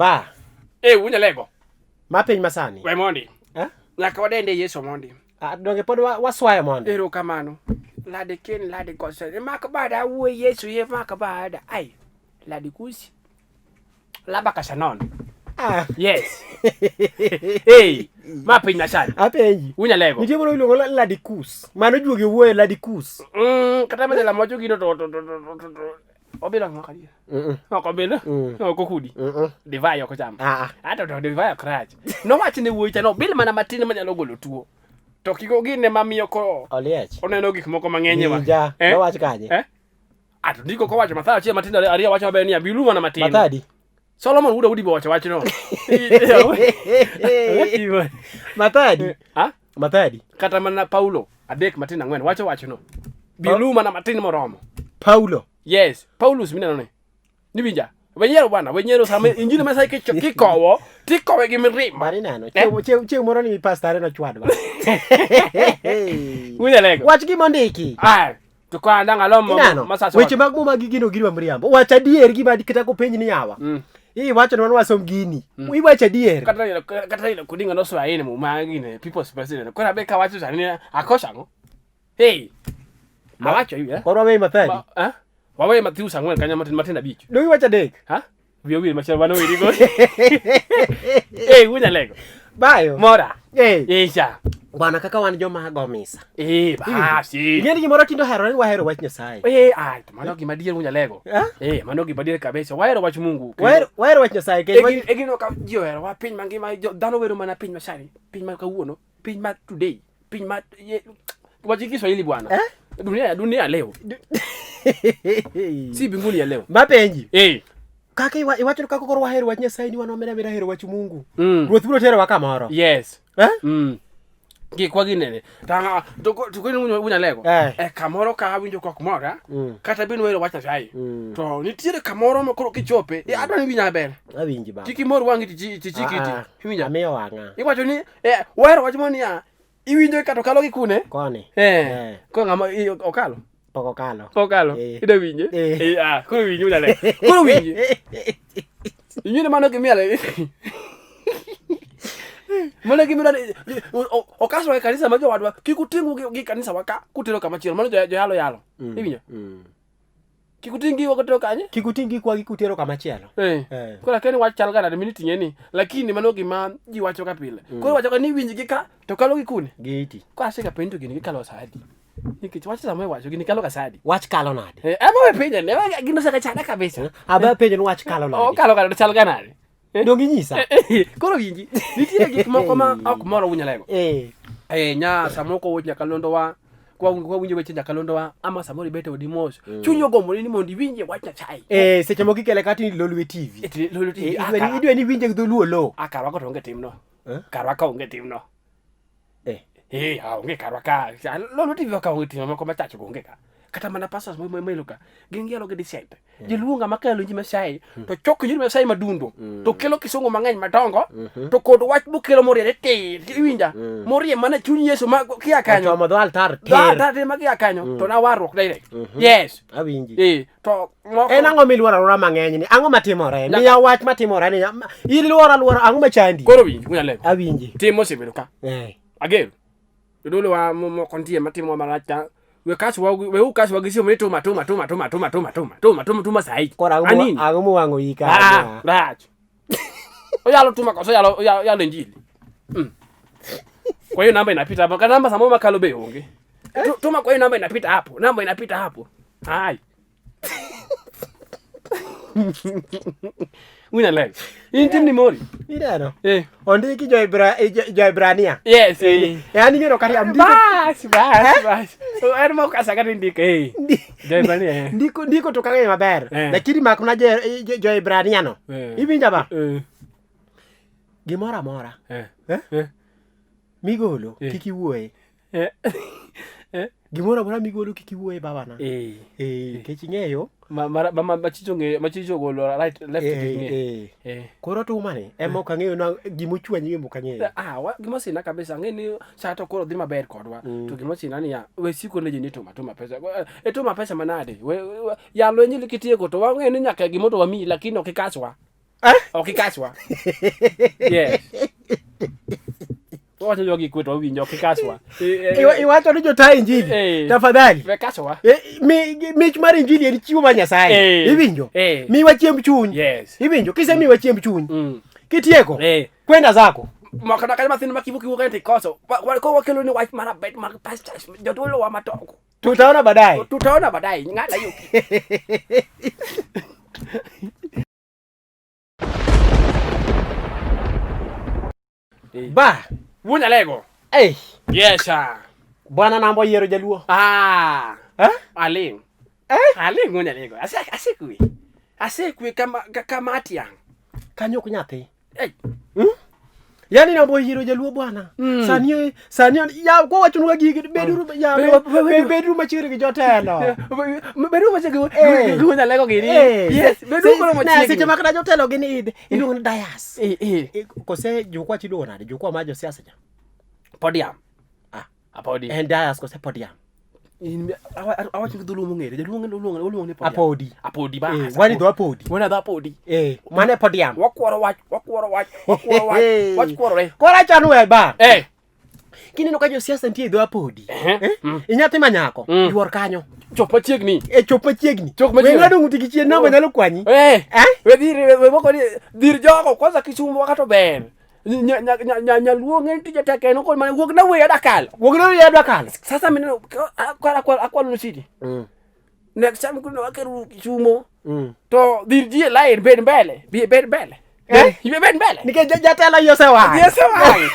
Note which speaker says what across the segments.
Speaker 1: Ba.
Speaker 2: Eh, unyalego.
Speaker 1: Ma piny masani.
Speaker 2: We mondi.
Speaker 1: Eh?
Speaker 2: Nyaka wadende Yesu mondi.
Speaker 1: Ah, donge pod waswayo mondi.
Speaker 2: Erokamano. Lade ken lade kose. Mak bada wuo Yesu ye mak bada. Ai. Lade kusi. Laba kasanon.
Speaker 1: Ah.
Speaker 2: Yes. Hey, ma piny masani.
Speaker 1: Apenji.
Speaker 2: Unyalego.
Speaker 1: Nitie moro iluongo Ladikus. Mano juogi wuoye Ladikus.
Speaker 2: Kata mana lamo wacho gino to to to to to. to. Obilo ang'o kadi? Ok obilo? Ok okudi? Divai ok ochamo.
Speaker 1: Ah, ah.
Speaker 2: Ato to divai ok rach. Nowach ne wuoyi cha no bil mana matin manyalo golo tuo. To kik gine mamiyo koro
Speaker 1: Oliech.
Speaker 2: oneno gik moko mang'eny e wang'e.
Speaker 1: Winja.
Speaker 2: Eh?
Speaker 1: Nowach kanye?
Speaker 2: Eh? Ato ndiko kowacho Mathayo achiel matindo ariyo wacho maber niya bilu mana matin.
Speaker 1: Mathadi.
Speaker 2: Solomon wuod Daudi be owacho wachno.
Speaker 1: Mathadi.
Speaker 2: Ha?
Speaker 1: Mathadi.
Speaker 2: Kata mana Paulo 3 matindo 4 wacho wachno. Bilu mana matin moromo.
Speaker 1: Paulo.
Speaker 2: Yes, Paulus mineno ni. Niwinja. Wenyiero bwana, wenyiero sama injili ma sai kikowo, tikowe gi mirima.
Speaker 1: Mari neno.
Speaker 2: Eh?
Speaker 1: Chieng' moro ni pastare nochwadwa.
Speaker 2: Winja lego.
Speaker 1: Wach gima ondiki.
Speaker 2: Ah, to ka ndanga lomo
Speaker 1: Ineno?
Speaker 2: masasa.
Speaker 1: Weche mag muma gi gino gino mriambo. Wach adier gima kata kopenj ni yawa. Iwacho ni wan wasom gini. Iwacho adier.
Speaker 2: Kata ilo kudinga no Swahili muma gine people's president. Kora be kawacho sani ni akosa ngo. Hey. Awacho hivi eh.
Speaker 1: Koro wawe Mathadi.
Speaker 2: Eh? Wawe Matthew 4 kanya matin matin 5.
Speaker 1: Dong iwacho adek.
Speaker 2: Ha? Wiyo wil machal mano wiri go. Eh, wunya lego.
Speaker 1: Bayo.
Speaker 2: Mora.
Speaker 1: Eh.
Speaker 2: Isha.
Speaker 1: Bwana kaka wan joma go misa.
Speaker 2: Eh, basi.
Speaker 1: Ing'e ni gimoro tindo ohero ni wahero wach Nyasaye.
Speaker 2: Eh, ai, to mano gima adier wunya lego.
Speaker 1: Eh?
Speaker 2: Eh, mano gima adier kabisa. Wahero wach Mungu. Kendo-
Speaker 1: Wahero wach Nyasaye kendo
Speaker 2: E gino ka ji ohero wa piny mangima, dhano wero mana piny masani, piny ma kawuono, piny ma today, piny ma wachi Kiswahili bwana.
Speaker 1: Eh?
Speaker 2: Dunia ya leo. Si mbinguni ya leo.
Speaker 1: Mapenji.
Speaker 2: Eh.
Speaker 1: Kaka iwacho ni kaka koro wahero wach Nyasaye ni wan wameda meda hero wach Mungu.
Speaker 2: Mm.
Speaker 1: Ruoth biro terowa kamoro.
Speaker 2: Yes.
Speaker 1: Eh?
Speaker 2: Gikwa ginene. Ta to ko unya lego.
Speaker 1: Eh.
Speaker 2: E kamoro ka awinjo kok mora. Kata bin wero wach Nyasaye.
Speaker 1: Mm.
Speaker 2: To nitiere kamoro ma koro kichope, adwa ni winja maber.
Speaker 1: Awinji baba.
Speaker 2: Kik imor wang'i tichikiti.
Speaker 1: Ah, ah.
Speaker 2: Iwinja.
Speaker 1: Amiyo wang'a.
Speaker 2: Iwacho ni wahero wach moro niya, iwinjo ka to kalo gi kune?
Speaker 1: Koni.
Speaker 2: Eh.
Speaker 1: Eh.
Speaker 2: Koro ng'ama okalo.
Speaker 1: Pok okalo.
Speaker 2: Pok okalo.
Speaker 1: Eh.
Speaker 2: Ida winje?
Speaker 1: Eh.
Speaker 2: Eh, ah, koro winje unyale. Koro winje. Ing'e ni mano gimiel. Mano gimiel okaswa e kanisa ma jowadwa kik uting'u gi kanisa wa ka kutero kama chielo mano joyalo yalo. Iwinjo? Kik uting' gigo kutero kanye?
Speaker 1: Kik uting' gikwa gi kutero kama chielo.
Speaker 2: Eh.
Speaker 1: Eh.
Speaker 2: Koro akia ni wach chal ga nade miniting'e ni lakini mano gima ji wacho ga pile. Koro wacho ga ni winj gi ka to kalo gi kune.
Speaker 1: Gi iti.
Speaker 2: Koro asega penjo gini gikalo sa adi. Nikech wach sama iwacho gini kalo ga sa adi.
Speaker 1: Wach kalo nade?
Speaker 2: Eh, ema we penjo ne gino osegachanda kabisa.
Speaker 1: Aba penjo ni wach kalo nade?
Speaker 2: Okalo ga chal ga nade?
Speaker 1: Donge inyisa?
Speaker 2: Koro winji, nitiere gik moko ma ok moro unyalego.
Speaker 1: Eh.
Speaker 2: Eh, nya samoro kowuok nyakalondowa, kwa winjo weche nyakalondowa, ama samoro ibet e odi mos. Chunyi ogombo ni mondo iwinje wach Nyasaye.
Speaker 1: Eh, seche moko ikele kata ni Lolwe TV.
Speaker 2: Eh, Lolwe TV.
Speaker 1: Eh, idwa ni iwinje gi dholuo lo.
Speaker 2: Ah, karwa ka to onge timno.
Speaker 1: Eh?
Speaker 2: Karwa ka onge timno.
Speaker 1: Eh.
Speaker 2: Eh, ah, onge karwa ka. Lolwe TV ka onge timno, moko machacho go onge ka. Kata mana pastors mo ka, gin gielo gi dissent. Jiluo ng'ama kelo injili Nyasaye, to choko injili Nyasaye madundo, to kelo kisungu mang'eny madongo, to kod wach mokelo moriere tir, iwinja? Morie mana chuny Yesu ma kia kanyo.
Speaker 1: Ochomo dho altar
Speaker 2: Dho
Speaker 1: tir.
Speaker 2: altar ma kia kanyo, to na warruok direct. Yes.
Speaker 1: Awinji.
Speaker 2: Eh, to moko
Speaker 1: En ang'o miluoro aluora mang'eny ni? Ang'o matimore? Miya wach matimore ni iluoro aluora ang'o machandi?
Speaker 2: Koro winj, unyalego.
Speaker 1: Awinji.
Speaker 2: Tim osebedo ka.
Speaker 1: Eh.
Speaker 2: Agero. Jodolo wa moko nitie matimo marach ka. We kaswa we ukaswa gi simu ni tuma tuma tuma tuma tuma tuma tuma tuma tuma tuma sahi.
Speaker 1: Koro ang'o
Speaker 2: Anini?
Speaker 1: ang'o mowang'o iyi
Speaker 2: Ah,
Speaker 1: kanyo?
Speaker 2: rach. Oyalo tuma koso oyalo oyalo injili. Kwa hiyo namba inapita hapo. Kana namba samoma makalo be onge. Tuma kwa hiyo namba inapita hapo. Namba inapita hapo. Hai. Wina leg. In tim ni mori.
Speaker 1: Ineno?
Speaker 2: Eh.
Speaker 1: Ondiki jo-Ibrania.
Speaker 2: Yes. Eh.
Speaker 1: Yaani ing'eyo kata ndiko
Speaker 2: Bas, bas, bas. En ma okasa kata indiko. Eh. Jo-Ibrania. Eh.
Speaker 1: ndiko to kang'eyo maber.
Speaker 2: Eh.
Speaker 1: Lakini mak mana jo-Ibrania no.
Speaker 2: Eh.
Speaker 1: Iwinja ba?
Speaker 2: Eh.
Speaker 1: Gimoro amora
Speaker 2: Eh.
Speaker 1: Eh?
Speaker 2: Eh.
Speaker 1: migolo
Speaker 2: Eh.
Speaker 1: kik iwuoye.
Speaker 2: Eh. Eh.
Speaker 1: Gimoro amora migolo kik iwuoye babana.
Speaker 2: Eh.
Speaker 1: Eh, nikech ing'eyo
Speaker 2: Ma machicho ng'eyo machicho ogolo right left
Speaker 1: eh,
Speaker 2: gi ng'e.
Speaker 1: eh.
Speaker 2: Eh.
Speaker 1: Koro tumani ema ok ang'eyo na gimochwanyi ema ok ang'eyo.
Speaker 2: Ah, gima sina kabisa ang'e ni sa to koro dhi maber kodwa. To gima sina niya, we siko ne ji ni tuma tuma pesa. E tuma pesa manade? We yalo injili kitieko to wang'e ni nyaka gimo to wamiyi lakini ok ikaswa.
Speaker 1: Eh?
Speaker 2: Ok ikaswa. Yes. Wawacho jogi kwe to wawinjo ok ikaswa.
Speaker 1: Iwacho ni jotaa injili.
Speaker 2: Eh.
Speaker 1: Tafadhali.
Speaker 2: We kaswa.
Speaker 1: Eh, mich mar injili en chiwo mar Nyasaye.
Speaker 2: Eh.
Speaker 1: Iwinjo?
Speaker 2: Eh.
Speaker 1: Miwa chiemb chuny.
Speaker 2: Yes.
Speaker 1: Iwinjo? Kisemiwa chiemb chuny.
Speaker 2: Mm.
Speaker 1: Kitieko.
Speaker 2: Eh.
Speaker 1: Kwenda zako.
Speaker 2: Moko na kata mathin ma kiwuok iwuok to ikoso. Ko wakelo ni wach mar bet mag pastors jodolo wa matoko.
Speaker 1: Tutaona baadaye.
Speaker 2: Tutaona baadaye. Ng'ada yo.
Speaker 1: Ba.
Speaker 2: Wuon Alego.
Speaker 1: Eh.
Speaker 2: Yes sir.
Speaker 1: Bwana namba oyiero jaluo.
Speaker 2: Ah.
Speaker 1: Eh?
Speaker 2: Aling.
Speaker 1: Eh?
Speaker 2: Aling wuon Alego. Asekwe. Asekwe kama kama atiang'.
Speaker 1: Kanyo ok nyathi.
Speaker 2: Eh.
Speaker 1: Hmm? Yaani namba oyiero jaluo bwana.
Speaker 2: Mm.
Speaker 1: Sani sani ya kwa wachunwa gigi beduru ya beduru machiegni gi jotelo.
Speaker 2: Bedu machiegni
Speaker 1: Eh.
Speaker 2: gi wuon Alego gini.
Speaker 1: Eh.
Speaker 2: Yes, bedu koro
Speaker 1: Na
Speaker 2: machiegni.
Speaker 1: seche ma kata jotelo gin idhi iluongo ni dayas.
Speaker 2: Eh eh.
Speaker 1: Eh, Kose jukwa chiluongo nade? Jukwa mar josiasa cha.
Speaker 2: Podium.
Speaker 1: Ah.
Speaker 2: Apodi.
Speaker 1: En dayas kose podium.
Speaker 2: Awacho gi dholuo mong'ere. Jaluo oluongo ni podium.
Speaker 1: Apodi.
Speaker 2: Apodi ba.
Speaker 1: Eh, wan idho apodi.
Speaker 2: Wan idho apodi.
Speaker 1: Eh, mano e podium.
Speaker 2: Wakworo wach, wakworo wach, wakworo wach, wach kworore.
Speaker 1: Koro achano we ba.
Speaker 2: Eh.
Speaker 1: Kineno ka josiasa nitie e dho apodi.
Speaker 2: Ehe.
Speaker 1: Eh?
Speaker 2: Mm.
Speaker 1: Inyathi ma nyako,
Speaker 2: Mm.
Speaker 1: yuor kanyo.
Speaker 2: Chop machiegni.
Speaker 1: E chop machiegni.
Speaker 2: Chop machiegni.
Speaker 1: We ng'ado ng'uti gi chien namba nyalo kwanyi.
Speaker 2: Eh.
Speaker 1: Eh?
Speaker 2: We dhir we moko ni dhir jogo kwanza Kisumu wakato ber. Nyaluo ng'eny tije tek en okon mana wuog na weya dakalo.
Speaker 1: Wuog na weya adwa kalo.
Speaker 2: Sasa mineno akwalo akwalo akwalo city. Next time kuno wakeru Kisumu to dhir ji e line bed mbele. Bi bed mbele.
Speaker 1: Eh?
Speaker 2: Ibe bed mbele.
Speaker 1: Nikech jatelo iye osewang'.
Speaker 2: Iye osewang'.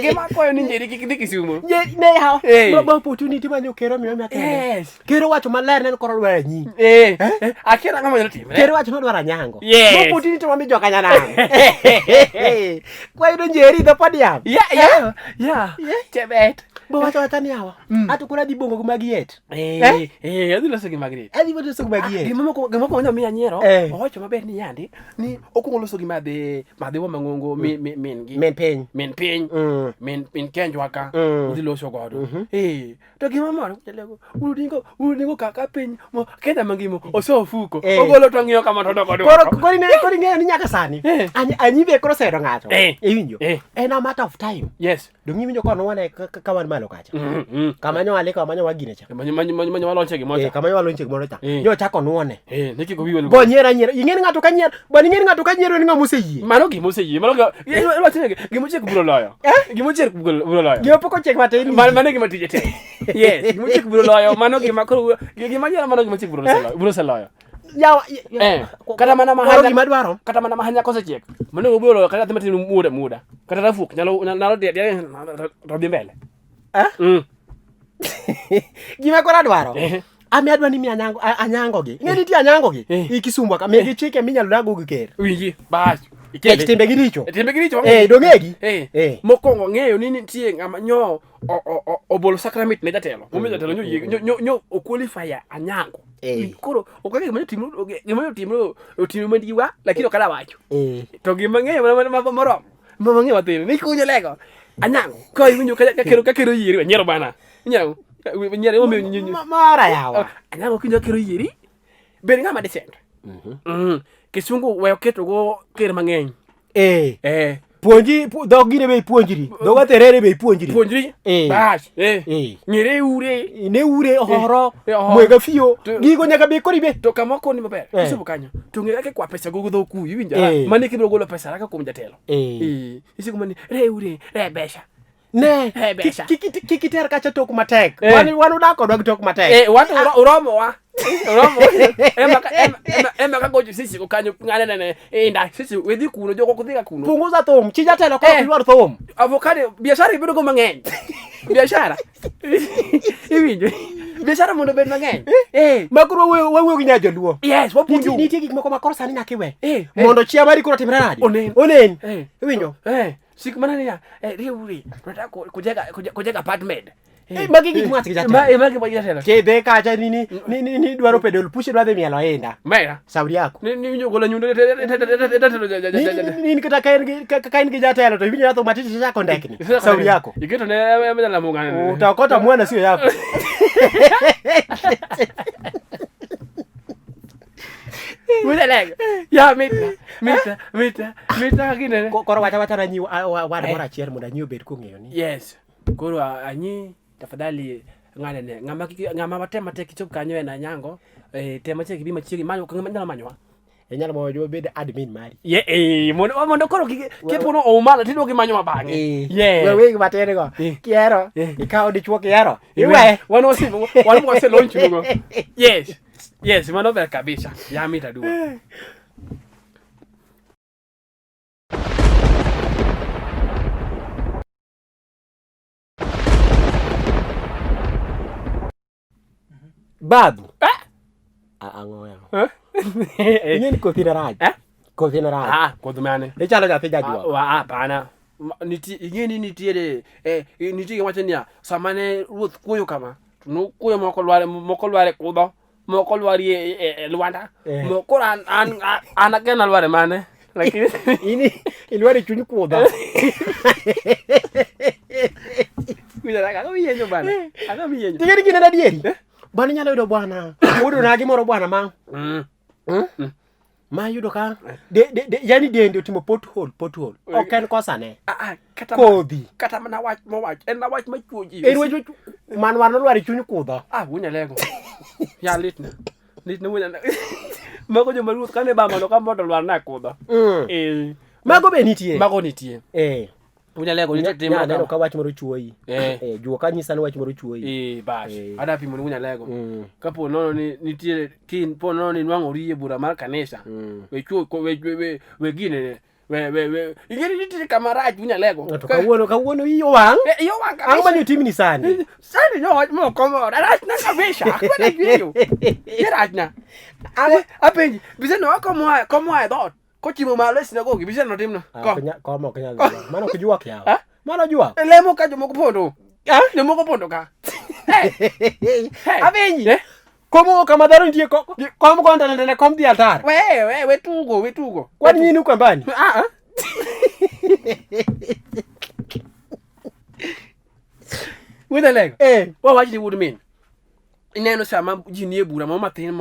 Speaker 2: Gima akwayo ni Njeri kik dhi Kisumu.
Speaker 1: Ne hawa.
Speaker 2: Eh.
Speaker 1: Ma opportunity mane okero miyo miya kende.
Speaker 2: Yes.
Speaker 1: Kero wacho maler ne en koro odwaro anyi.
Speaker 2: Eh. Eh, Akia nang'o manyalo timre.
Speaker 1: Kero wacho ni odwaro anyango.
Speaker 2: Yes.
Speaker 1: Ma opportunity mami joka nyanam. Kwayudo Njeri dho podium.
Speaker 2: Yeah, yeah. Yeah. Chebet.
Speaker 1: Bo wacho wacha ni hawa. Ato koro adhi bongo gi mag yet.
Speaker 2: Eh, eh, adhi loso gi Margaret.
Speaker 1: Adhi loso gi mag yet.
Speaker 2: Gima moko gima moko miya nyiero,
Speaker 1: Eh.
Speaker 2: owacho maber ni yandi ni okuongo loso gi madhe madhe wa mang'ongo mi mi min gi.
Speaker 1: Min piny.
Speaker 2: Min piny.
Speaker 1: Mm.
Speaker 2: Min min kenjwa ka.
Speaker 1: Mm.
Speaker 2: Udhi loso godo. Eh, to gima moro jalego, udingo udingo kaka piny mo Kenya mangima oso ofuko.
Speaker 1: Eh.
Speaker 2: Ogolo to ng'iyo kama to doko
Speaker 1: Koro koro ine koro ing'eyo ni nyaka sani.
Speaker 2: Eh.
Speaker 1: Anyibe koro osedo ng'ato.
Speaker 2: Eh.
Speaker 1: Iwinjo?
Speaker 2: Eh.
Speaker 1: En a matter of time.
Speaker 2: Yes.
Speaker 1: Dong' iwinjo ka nwane ka wan malo kacha.
Speaker 2: Mm. Mm.
Speaker 1: Kama nyo alika kama nyo wagine cha.
Speaker 2: Manyo manyo manyo manyo walonche gimoro.
Speaker 1: Eh, kama nyo walonche gimoro cha.
Speaker 2: Eh.
Speaker 1: Nyo chako nuone.
Speaker 2: Eh, niki ko wiwel.
Speaker 1: Bo nyiero anyiera. Ing'e ni ng'ato ka nyiero, bwana ing'e ni ng'ato ka nyiero en ng'ama oseyie.
Speaker 2: Mano gima oseyie, mano iwacho ni gima ochiek biro loyo. Gima ochiek biro loyo.
Speaker 1: Gima pok ochiek matin.
Speaker 2: Mano gima tije tek. Yes, gima ochiek biro loyo, mano gima koro gima nyiero mano gima ochiek biro loyo, biro oseloyo.
Speaker 1: Yawa.
Speaker 2: Eh, kata mana
Speaker 1: Koro
Speaker 2: mahanya
Speaker 1: gima dwaro.
Speaker 2: kata mana mahanya kosechiek, mano biro loyo kata nyathi matin muda muda. Kata rafuok nyalo nyalo to dhi mbele.
Speaker 1: Eh?
Speaker 2: Mm.
Speaker 1: Gima koro adwaro.
Speaker 2: Eh.
Speaker 1: Ami adwa ni mi anyango anyango gi. Ing'e nitie anyango gi.
Speaker 2: Eh.
Speaker 1: Ikisumbwa ka migi chike minyalo dago gi ker.
Speaker 2: Winji, bas.
Speaker 1: Nikech timbe gi richo.
Speaker 2: Timbe gi richo.
Speaker 1: Eh, dong'egi.
Speaker 2: Eh.
Speaker 1: Eh.
Speaker 2: Mokwongo ng'eyo ni nitie ng'ama nyo obolo sacrament ne jatelo. Momiyo jatelo nyo yie nyo nyo o qualify anyango.
Speaker 1: Eh.
Speaker 2: Koro ok ang'eyo gima nyotimre gima nyotimre otimre mandiwa lakini ok adwa wacho.
Speaker 1: Eh.
Speaker 2: To gima ng'eyo mana mana moromo. Ma mang'eyo mathin ni kunyo lego. Anyango. Ka iwinjo ka kero ka kero yieri nyiero bana. Nyiero. Nyiero omiyo nyiero.
Speaker 1: Mora yawa.
Speaker 2: Anyango kinyo kero yieri. Bed ng'ama decent. Kisungu weyo keto go ker mang'eny.
Speaker 1: Eh.
Speaker 2: Eh.
Speaker 1: Puonji dhog gine be ipuonjri. Dhog aterere be ipuonjri.
Speaker 2: Puonjri.
Speaker 1: Eh.
Speaker 2: Bas. Eh.
Speaker 1: Eh.
Speaker 2: Ng'ere ure.
Speaker 1: Ne ure ohoro.
Speaker 2: Eh, ohoro.
Speaker 1: Mwega fiyo.
Speaker 2: To-
Speaker 1: Gigo nyaka be kori be.
Speaker 2: To kama okoni maber.
Speaker 1: Eh.
Speaker 2: Kisomo kanyo. To ng'e kaka ikwa pesa go dho kuyu iwinjo.
Speaker 1: Eh.
Speaker 2: Mane kibiro golo pesa haraka kuom jatelo.
Speaker 1: Eh.
Speaker 2: Eh. Isiko mani re ure re besha.
Speaker 1: Ne.
Speaker 2: Eh, besha.
Speaker 1: Kik iter kacha tok matek.
Speaker 2: Eh.
Speaker 1: Wan wan udak kodwa gi tok matek.
Speaker 2: Eh, wan uromo wa. Uromo. Ema ema ema ka gocho sisi ko kanyo ng'ane nene inda sisi wedhi kuno joko kudhi ka kuno.
Speaker 1: Punguza thum. Chi jatelo koro
Speaker 2: Eh.
Speaker 1: ok idwar thum.
Speaker 2: Avocado biashara ibedo go mang'eny. Biashara. Iwinjo. Biashara mondo obed mang'eny. Eh.
Speaker 1: Ma koro wawuoyo gi nya joluo.
Speaker 2: Yes, wapuonjo.
Speaker 1: Nitie gik moko ma koro sani nyaka iwe.
Speaker 2: Eh, eh.
Speaker 1: Mondo chia mari koro timre nadi?
Speaker 2: Onen.
Speaker 1: Onen.
Speaker 2: Eh.
Speaker 1: Iwinjo?
Speaker 2: Eh, sik mana niya, eh, riwri, tunataka kujenga apartment.
Speaker 1: Eh, magi gik mwach gi jatelo.
Speaker 2: Magi magi jatelo.
Speaker 1: Kidhi kacha ni ni ni ni ni dwaro pedol push dwa dhi mielo inda.
Speaker 2: Mera.
Speaker 1: Sauri yako.
Speaker 2: Ni ni winjo golo nyundo jatelo
Speaker 1: Ni ni kata ka en gi ka en gi jatelo to iwinjo yatho matiti chako ndekni. Sauri yako.
Speaker 2: Iketo ne jala mungane.
Speaker 1: Utaokota mwana sio yako.
Speaker 2: Wuod Alego. Ya mitna, mitna, mitna, mitna ginene.
Speaker 1: Koro wacha wacha nanyi wad moro achiel mondo anyi obed kong'eyo ni.
Speaker 2: Yes. Koro anyi tafadhali ng'ane ne ng'ama ng'ama watem matek ichop kanyo en Anyango. Eh, tem matek ibi machiegni manyo nyalo manyowa.
Speaker 1: Inyalo mondo obed admin mari.
Speaker 2: Ye eh mondo mondo koro kik kipono oumala tidwa gimanyowa bang'e. Yeah.
Speaker 1: We weg matin go.
Speaker 2: Eh.
Speaker 1: Kiero.
Speaker 2: Eh.
Speaker 1: Ikawo dichuo kiero. Iwe.
Speaker 2: Wan wase wan wase launch go. Yes. Yes, mano ber kabisa. Ya mit aduwa.
Speaker 1: Babu.
Speaker 2: Eh?
Speaker 1: Ang'o ya?
Speaker 2: Eh?
Speaker 1: Ing'e ni kothi ne rach.
Speaker 2: Eh?
Speaker 1: Kothi ne rach.
Speaker 2: Ah, kodhi mane?
Speaker 1: Ichalo nyathi jajuok.
Speaker 2: Ah, hapana. Nitie ing'e ni nitiere eh, nitie gima wacho niya, sama ne ruoth kuoyo kama, to nokuoyo moko lwar moko lwar e kudho, moko lwar e, e, e lwanda.
Speaker 1: Eh.
Speaker 2: Mo- Koro an an an akia nalwar e mane. Lakini
Speaker 1: In ilwar e chuny kudha.
Speaker 2: Ang'o miyenyo bana? Ang'o miyenyo?
Speaker 1: Ting'e ni gin en adieri. Bwana inyalo yudo bwana. Wuodo na gimoro bwana ma. Ma yudo ka de, de, de, yani dende otimo pothole pothole. Ok en kosane.
Speaker 2: Ah, ah, kata
Speaker 1: Kodhi.
Speaker 2: kata mana wach mowach en na wach machuo ji.
Speaker 1: En wach man wan olwar e chuny kudha.
Speaker 2: Ah, wunyalego. Ya litna. Litna wunyalego. Mago joma ruoth kane bamano ka mondo lwar na kudha. Eh.
Speaker 1: Mago be nitie.
Speaker 2: Mago nitie.
Speaker 1: Eh.
Speaker 2: Wunyalego nitie tim
Speaker 1: Nya aneno ka wach moro chuoyi.
Speaker 2: Eh.
Speaker 1: Eh, juo ka nyisa ni wach moro chuoyi.
Speaker 2: Eh, bas.
Speaker 1: Eh.
Speaker 2: Ada pimo ni wunyalego.
Speaker 1: Mm.
Speaker 2: Kapo nono ni nitie kin po nono ni nwang'ori e bura mar kanisa. We chuo ko we we we we gine we we we ingeni nitie kama rach wunyalego.
Speaker 1: Ng'ato kawuono kawuono iyi owang'.
Speaker 2: Eh, iyo wang'
Speaker 1: Ang'o mane otimni sani?
Speaker 2: Sani no wach moko moro. Rach na kabisa. Akweda yueyo. Ye rach na. Apenji, biseno komoa komoa e dhoot. Kochimo malo e sinagogi, biseno timno.
Speaker 1: Ah,
Speaker 2: Ko.
Speaker 1: ok nya- kom ok nyal dhi. Mano ok juok yawa.
Speaker 2: Ah?
Speaker 1: Mano juok.
Speaker 2: E lemo ka jomoko pondo. Jomoko pondo ka. Hey, hey.
Speaker 1: Apenji.
Speaker 2: Eh?
Speaker 1: Kom kama dhano nitie kom kom ndele ndele kom dhi altar.
Speaker 2: We, we, we tugo, we tugo.
Speaker 1: Kwani nyinyi uko mbani?
Speaker 2: Ah, ah. Winjalego.
Speaker 1: Eh.
Speaker 2: Wawach ni wuod min. Ineno sama ji nie bura moro matin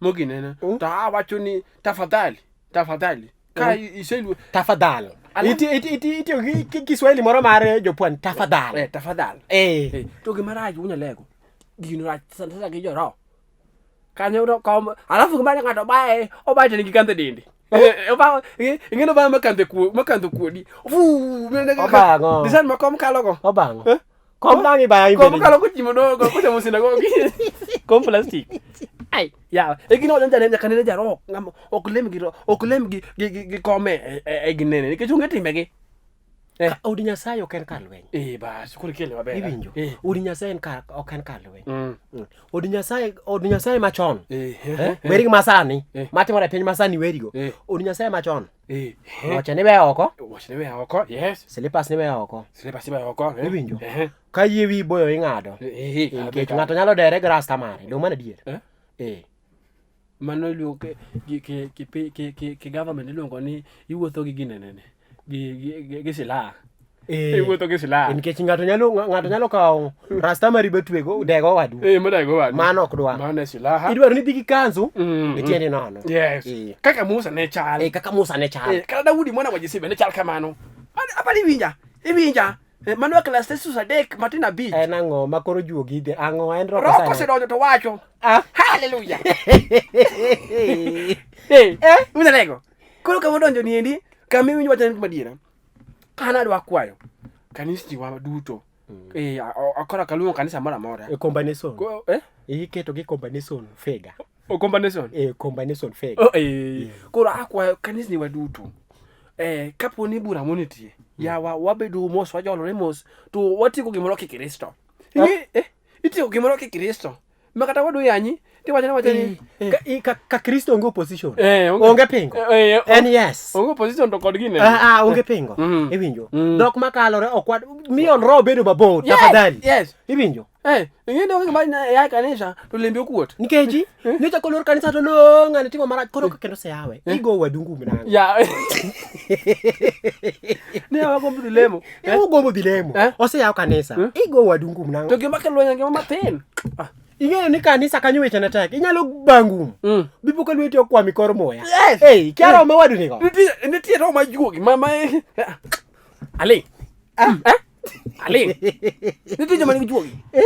Speaker 2: moginene.
Speaker 1: Mm.
Speaker 2: To awacho ni tafadhali, tafadhali. Ka iselu
Speaker 1: Tafadhali.
Speaker 2: Ala-
Speaker 1: Iti iti iti itiyo gi Kiswahili moro mar jopwani tafadhali.
Speaker 2: Eh, tafadhali.
Speaker 1: Eh.
Speaker 2: Eh, to gima rach unyalego. Gino rach sana sana gi joroho. Kanyo ro kom, alafu gima ng'ato baye, obaye to nigi kandho e dende. Eh, obayo, ing'e obayo makandho kuo, makandho kuodi. Fuu,
Speaker 1: Obang'o.
Speaker 2: Design ma kom kalo go.
Speaker 1: Obang'o.
Speaker 2: Eh?
Speaker 1: Kom dang' ibaya
Speaker 2: Kom
Speaker 1: imbele.
Speaker 2: kalo kochimo dogo, kochomo sinagogi. Kom plastic. Ai, ya, e gino wacho ni nyaka nene jaroho, ng'ama ok lem gi ok lem gi gi gi, gi kome e, e, e ginene nikech onge timbegi. Eh.
Speaker 1: Od Nyasaye ok en kar lweny.
Speaker 2: Eh, bas, koro ikele maber.
Speaker 1: Iwinjo?
Speaker 2: Eh.
Speaker 1: Od Nyasaye en kar ok en kar lweny.
Speaker 2: Mm.
Speaker 1: Od Nyasaye od Nyasaye machon.
Speaker 2: Eh.
Speaker 1: Eh? Weri gi masani.
Speaker 2: Eh.
Speaker 1: Matimore e piny masani werigo.
Speaker 2: Eh.
Speaker 1: Od Nyasaye machon.
Speaker 2: Eh.
Speaker 1: Wuoche niweyo oko,
Speaker 2: Wuoche niweyo oko, yes.
Speaker 1: slippers niweyo oko.
Speaker 2: Slippers iweyo oko. Eh.
Speaker 1: Iwinjo?
Speaker 2: Eh.
Speaker 1: Ka yie wiyi boyo ing'ado.
Speaker 2: Eh, eh,
Speaker 1: Nikech ng'ato nyalo dere gi rasta mare. Dong' mano adier.
Speaker 2: Eh?
Speaker 1: Eh.
Speaker 2: Mano iluongo ki ki ki ki ki ki ki government iluongo ni iwuotho gi ginenene. Gi gi gi, gi silaha.
Speaker 1: Eh.
Speaker 2: Iwuotho gi silaha.
Speaker 1: Nikech ng'ato nyalo ng'ato nyalo kawo rasta mari batwego dego wadu.
Speaker 2: Eh, modego wadu.
Speaker 1: Mano ok dwa.
Speaker 2: Mano e silaha.
Speaker 1: Idwaro ni idhi gi kanzu
Speaker 2: Mm.
Speaker 1: gi tiendi nono.
Speaker 2: Yes.
Speaker 1: Eh.
Speaker 2: Kaka Musa ne chal.
Speaker 1: Eh, kaka Musa ne chal.
Speaker 2: Eh, kata Daudi mwana wa Jesse be ne chal kamano. Apani iwinja. Iwinja. Eh, mano Ecclesiastes 3 matin 5.
Speaker 1: En ang'o ma koro juogi dhi? Ang'o en roko
Speaker 2: Roho
Speaker 1: sani?
Speaker 2: kosedonjo to wacho.
Speaker 1: Ah.
Speaker 2: Hallelujah. Eh, unalego. Koro kama odonjo ni endi, kama iwinjo wach en madiera. An adwa kwayo kanisni wa duto. Eh, akora kaluongo kanisa moro amora.
Speaker 1: E combination.
Speaker 2: Eh?
Speaker 1: Iketo gi combination figure.
Speaker 2: O combination.
Speaker 1: E combination figure.
Speaker 2: Oh, eh. Koro akwayo kanisni wa duto. Eh, kapo ni bura moro nitie, yawa wabedo mos, wajolore mos, to watieko gimoro kikristo. Ing'e, eh, itieko gimoro kikristo. Ma kata wadu yanyi, tiwacho ni wacho ni
Speaker 1: Ka Kristo onge opposition.
Speaker 2: Eh,
Speaker 1: Onge pingo.
Speaker 2: Eh, eh,
Speaker 1: En yes.
Speaker 2: onge opposition to kod gine.
Speaker 1: Ah, ah, onge pingo.
Speaker 2: Mm.
Speaker 1: Iwinjo.
Speaker 2: Mm.
Speaker 1: Dhok makalore ok wad miyo roho bedo mabor
Speaker 2: Yes,
Speaker 1: tafadhali.
Speaker 2: yes.
Speaker 1: Iwinjo.
Speaker 2: Eh, ing'e ni onge gima ya e kanisa to lembe okuot.
Speaker 1: Nikech nyocha kolor kanisa to no ng'ani timo marach koro kendo oseyawe. Igo wadu ngum nang'o?
Speaker 2: Ya. Ne wagombo dhi lemo.
Speaker 1: Eh, Ugombo dhi lemo.
Speaker 2: Eh?
Speaker 1: Oseyaw kanisa. Igo wadu ngum nang'o?
Speaker 2: To gima kelo lweny en gima matin. Ah,
Speaker 1: Ing'eyo ni kanisa kanyo weche ne tek. Inyalo bangum. Bipo ka lweti okwami kor muya.
Speaker 2: Yes.
Speaker 1: Ei, kia romo wadu nigo.
Speaker 2: Nitie roho majuogi ma Ali. Eh? Ali. Nitie joma nigi juogi.
Speaker 1: Eh?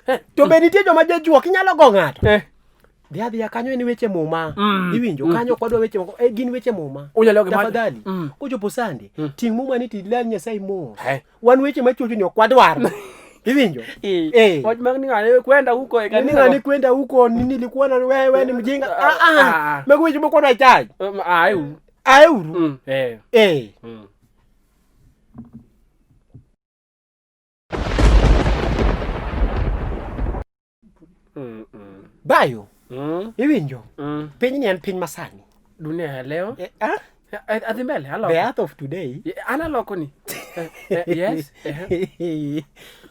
Speaker 2: Eh.
Speaker 1: To be nitie joma jajuok inyalo go ng'ato.
Speaker 2: Eh.
Speaker 1: Dhi adhiya kanyo en weche muma. Iwinjo kanyo ok wadwa weche moko. Eh, gin weche muma.
Speaker 2: Unyalo gima-
Speaker 1: Tafadhali. Kochopo Sunday, ting' muma ni tilal Nyasaye mos.
Speaker 2: Eh.
Speaker 1: Wan weche machocho ni ok wadwar. Iwinjo? Eh.
Speaker 2: Wach mag ni ng'ane kwenda huko e
Speaker 1: Nini
Speaker 2: kanisa.
Speaker 1: ng'ani kwenda huko nini nilikuwa na wewe ni mjinga. Ah ah.
Speaker 2: Ah.
Speaker 1: Mago weche moko wadwa chaj.
Speaker 2: Ayu.
Speaker 1: Aeuru.
Speaker 2: Eh.
Speaker 1: Eh. Bayo. Iwinjo? Pinyni en piny masani.
Speaker 2: Dunia ya leo.
Speaker 1: Eh, ah?
Speaker 2: Adhi mbele, aloko.
Speaker 1: The earth of today.
Speaker 2: An aloko ni. Yes.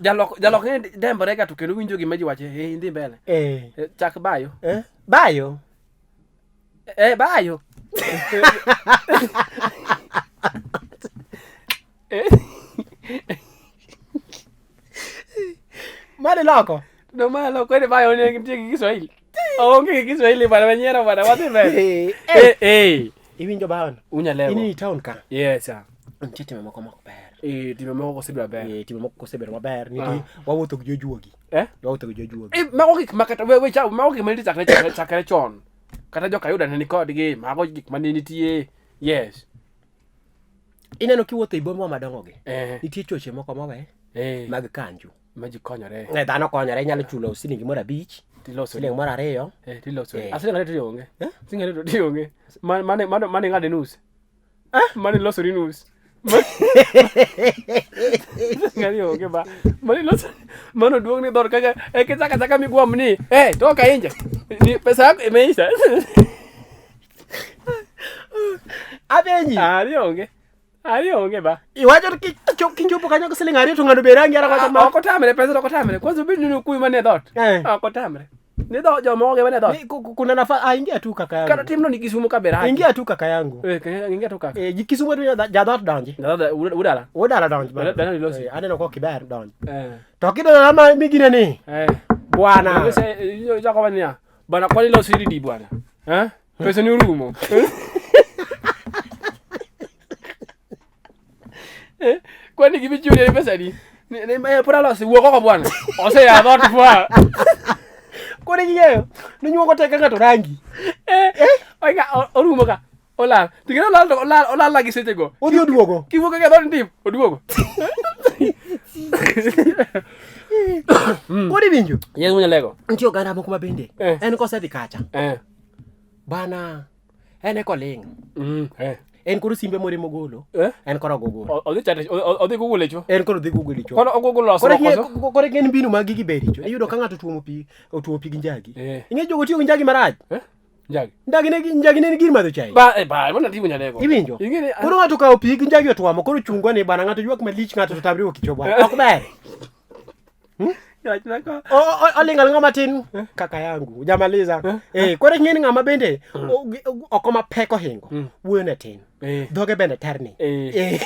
Speaker 2: Jaloko jaloko ng'e dembore ga to kendo winjo gima ji wacho. Eh, idhi mbele.
Speaker 1: Eh.
Speaker 2: Chak bayo.
Speaker 1: Eh? Bayo.
Speaker 2: Eh, bayo.
Speaker 1: Mane loko.
Speaker 2: No ma loko ni bayo ne nitie gi Kiswahili. Onge gi Kiswahili bana manyiero bana wadhi mbele.
Speaker 1: Eh.
Speaker 2: Eh, eh.
Speaker 1: Iwinjo bayo.
Speaker 2: Unyalego.
Speaker 1: In i town ka.
Speaker 2: Yes. ah.
Speaker 1: Nitie timbe moko mok ber.
Speaker 2: Eh, timbe moko osebedo maber.
Speaker 1: Eh, timbe moko osebedo maber. Nitie wawuotho gi jojuogi.
Speaker 2: Eh?
Speaker 1: Wawuotho gi jojuogi.
Speaker 2: Eh, mago gik ma kata we we cha mago gik ma nitie chakre chon. Kata joka Yuda ne nikodgi, mago gik ma ne nitie. Yes.
Speaker 1: Ineno kiwuotho e boma madongo gi.
Speaker 2: Eh.
Speaker 1: Nitie choche moko mowe
Speaker 2: Eh.
Speaker 1: mag kanju.
Speaker 2: Ma ji konyore.
Speaker 1: Eh, dhano konyore inyalo chulo siling moro abich,
Speaker 2: Tiloso.
Speaker 1: siling moro ariyo.
Speaker 2: Eh, tiloso.
Speaker 1: Eh.
Speaker 2: Asiling ariyo to onge.
Speaker 1: Eh?
Speaker 2: Siling ariyo to onge. Mane mane mane ng'ade nus. Mane loso ni nus. Siling ariyo onge ba. Mane loso mano duong' ni dhor kaka e kichaka chaka migwom ni. Eh, toka nje. Ni pesa yako imeisha.
Speaker 1: Apenji.
Speaker 2: Ariyo onge. Ariyo onge ba.
Speaker 1: Iwacho ni kichopo kanyo gi siling ariyo to ng'ano be rangi ara wacho ma.
Speaker 2: Ok otamre pesa to ok otamre. Kwanza obed ni okuyu manie dhoot.
Speaker 1: Eh.
Speaker 2: Ok otamre. Ni dho jomoko gi manie dhoot.
Speaker 1: Ni kuna nafasi ah, ingia tu kaka
Speaker 2: Kata
Speaker 1: yangu.
Speaker 2: timno ni Kisumu ka berach.
Speaker 1: Ingia tu kaka yangu.
Speaker 2: Eh, ingia tu kaka.
Speaker 1: Eh, ji Kisumu tu jadhot donji.
Speaker 2: Dada udala.
Speaker 1: Udala donji. bana.
Speaker 2: Dala nilosi.
Speaker 1: Eh, aneno kok iber donji.
Speaker 2: Eh.
Speaker 1: To kidonjo ma migine ni.
Speaker 2: Eh.
Speaker 1: Bwana.
Speaker 2: Chako bana. Bana kwani losi di bwana. Eh? Pesa ni urumo. Eh, kwani gimichuli ni pesa ni? Ni pod alosi wuok oko bwana. Oseya dhoot bwana.
Speaker 1: Koro ing'eyo, ninyuogo tek ka ng'ato rangi.
Speaker 2: Eh, oinga orumo ka. Olal. Ting'e olal to olal olal gi sechego.
Speaker 1: Odhi oduogo.
Speaker 2: Kiwuok e dhoot ndim, oduogo.
Speaker 1: Koro iwinjo.
Speaker 2: Yes, Munyalego.
Speaker 1: Nitie oganda moko ma bende
Speaker 2: Eh.
Speaker 1: en kosedhi kacha.
Speaker 2: Eh.
Speaker 1: Bana en eko ling'.
Speaker 2: Eh.
Speaker 1: En koro simbe moro emogolo.
Speaker 2: Eh?
Speaker 1: En koro ogogolo.
Speaker 2: Odhi chate odhi Google echo.
Speaker 1: En koro odhi Google icho.
Speaker 2: Kono ogoogle loso
Speaker 1: Koro ing'e-
Speaker 2: koso.
Speaker 1: koro ing'e ni mbinu mag gigi bericho. Iyudo ka ng'ato otuomo pi, otuomo pi gi njagi.
Speaker 2: Eh.
Speaker 1: Ing'e jogo tiyo gi njagi marach.
Speaker 2: Eh? Njagi.
Speaker 1: Njagi ne njagi ne en gir madho chai.
Speaker 2: Ba eh ba mano timo Nyalego.
Speaker 1: Iwinjo?
Speaker 2: Ing'e ni
Speaker 1: Koro ng'ato okawo pi gi njagi otuomo, koro chungwa ni bwana ng'ato ywak malich ng'ato to tamre wuok icho bwana. Ok ber.
Speaker 2: Wachna ko.
Speaker 1: Oling' aling'a matin kaka yangu. Jamaliza. Eh, koro ing'e ni ng'ama bende oko mapek ohingo. Wuoyo ne tin.
Speaker 2: Eh.
Speaker 1: Dhoge bende terni.
Speaker 2: Eh.
Speaker 1: Eh.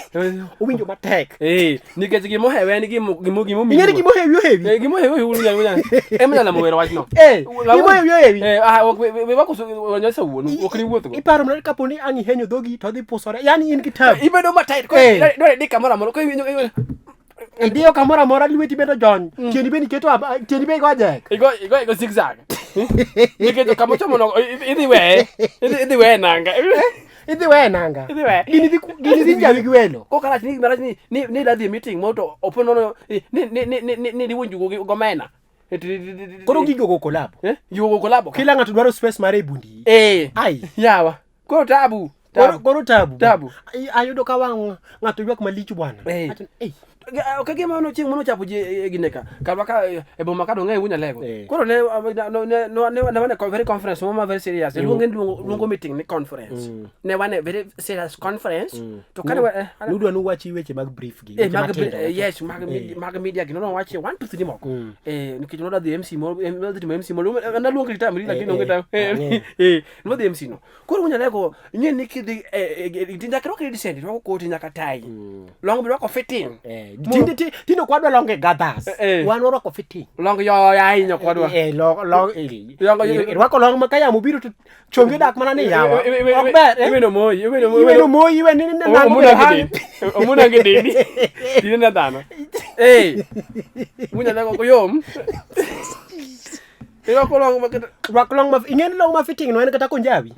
Speaker 1: Owinjo matek.
Speaker 2: Eh, nikech gimohewe en gimo gimo gimo
Speaker 1: Ing'e ni gimohewi ohewi.
Speaker 2: Eh, gimohewi ohewi unyalo unyalo. Ema nyalo wero wachno.
Speaker 1: Eh, gimohewi ohewi.
Speaker 2: Eh, ah ok we wako nyasa wuonu, ok ni wuotho go.
Speaker 1: Iparo mana kapo ni ang' ihenyo dhogi to odhi pusore. Yani in gi tabu.
Speaker 2: Ibedo matit ko
Speaker 1: Eh.
Speaker 2: dware dik kamoro amora ko iwinjo iwinjo-
Speaker 1: Idiyo kamoro amora lweti bende ojony. Tiendi bende iketo tiendi be igo ajek.
Speaker 2: igo igo igo zigzag. Nikech kama ochomo no idhi weye. Idhi weye nanga.
Speaker 1: Idhi weye nanga.
Speaker 2: Idhi weye.
Speaker 1: Gini dhi gini dhi njawi gi welo.
Speaker 2: Ko karach ni marach ni ni ni dadhi e meeting moro to opo nono ni ni ni ni ni diwuon jugo gi gomena.
Speaker 1: Koro gigo go kolabo.
Speaker 2: Eh? Jugo kolabo.
Speaker 1: Kila ng'ato dwaro space mare e bundi.
Speaker 2: Eh.
Speaker 1: Ai.
Speaker 2: Yawa. Koro tabu.
Speaker 1: Koro
Speaker 2: Tabu.
Speaker 1: koro tabu.
Speaker 2: Tabu.
Speaker 1: Ayudo ka wang' ng'ato ywak malich bwana.
Speaker 2: Eh.
Speaker 1: Acho ni, eh.
Speaker 2: Ka gima no chieng' mano chapo ji e gine ka. Karwa ka e boma ka dong'e wunya lego.
Speaker 1: Eh.
Speaker 2: Koro ne ne ne ne wane very conference moro ma very serious. Luongo luongo meeting ni conference. Ne wane very serious conference. To kane wa
Speaker 1: Nudwa nuwachi weche mag brief gi.
Speaker 2: Eh,
Speaker 1: weche
Speaker 2: mag
Speaker 1: matindo.
Speaker 2: yes mag mag media gi nono wache 1 2 3 moko. Eh nikech nodwa dhi MC moro nodwa dhi timo MC moro naluongo kitamri lakini onge tam. Eh nodwa dhi MC no. Koro wunya lego ing'e ni kidhi nyaka rwakri decent, rwako koti nyaka tai. Long be rwako fitting.
Speaker 1: Eh, Tinde tinde ok wadwa longe gathers.
Speaker 2: Eh, eh.
Speaker 1: Wan warwako fitting.
Speaker 2: Long yo ahinya ok wadwa.
Speaker 1: Eh, long long eh,
Speaker 2: Long-
Speaker 1: irwako long ma ka yamo biro to chongi dak mana ni yawa. Ok ber. Eh?
Speaker 2: Iweno moyi, iweno moyi.
Speaker 1: Iweno moyi, iweni ni nango
Speaker 2: Omuna
Speaker 1: be
Speaker 2: gi
Speaker 1: hang.
Speaker 2: deni. Omuna gi deni. Tine na dhano. Eh. Munya na ko yom. Irwako long ma kata.
Speaker 1: Rwak long ma ing'e ni long ma fitting no en kata konjawi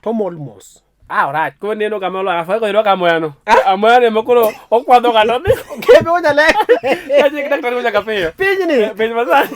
Speaker 1: to mol mos.
Speaker 2: Ah, orach. Koro neno kama olo. Afa ko irwako amoyano. Amoyano ema koro okwadho kata.
Speaker 1: Kebe onyale.
Speaker 2: Kaje daktari mochako piyo.
Speaker 1: Pinyni.
Speaker 2: Piny masani.